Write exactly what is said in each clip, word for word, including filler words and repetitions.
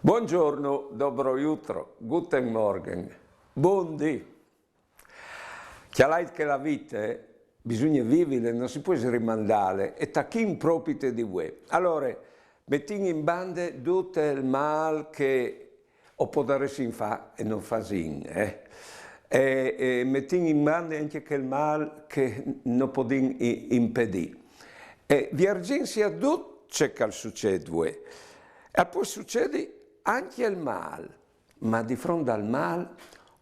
Buongiorno, dobro jutro, guten Morgen, bundì. Cjalait che la vite bisugne vivile, no si pues rimandale, e tachìn propite di vuê. Alore, metìn in bande dut il mâl che o podaressin fâ e no fasìn, eh? E, e metìn in bande ancje chel mâl che no podìn i-, impedî. E vierzìnsi a dut ce che al sucêt vuê. E al pues sucedi ancje il mâl, ma di front al mâl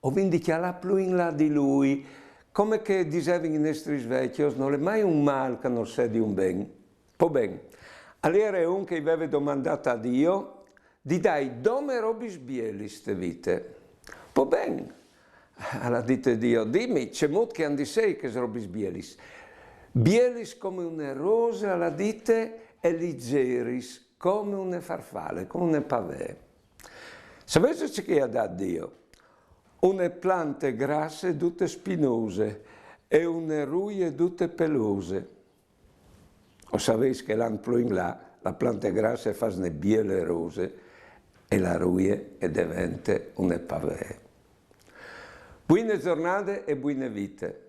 o vin di cjalâ plui in là di lui, come che a disevin i nestris vecjos, nol è mai un mâl che nol sedi un ben. Po ben, al jere un che i veve domandât a Diu di dâi dome robis bielis te vite. Po ben, al à dite Diu, dimi, cemût che a àn di sei chês robis bielis? Bielis come une rose, al à dite, e lizieris come une farfale, come une pavee. Savêso ce che i à dât Diu? Une plante grasse dute spinose e une ruie dute pelose. O savês che lant plui in là, la plante grasse e fâs une biele rose e la ruie e devente une pavee. Buine zornade e buine vite.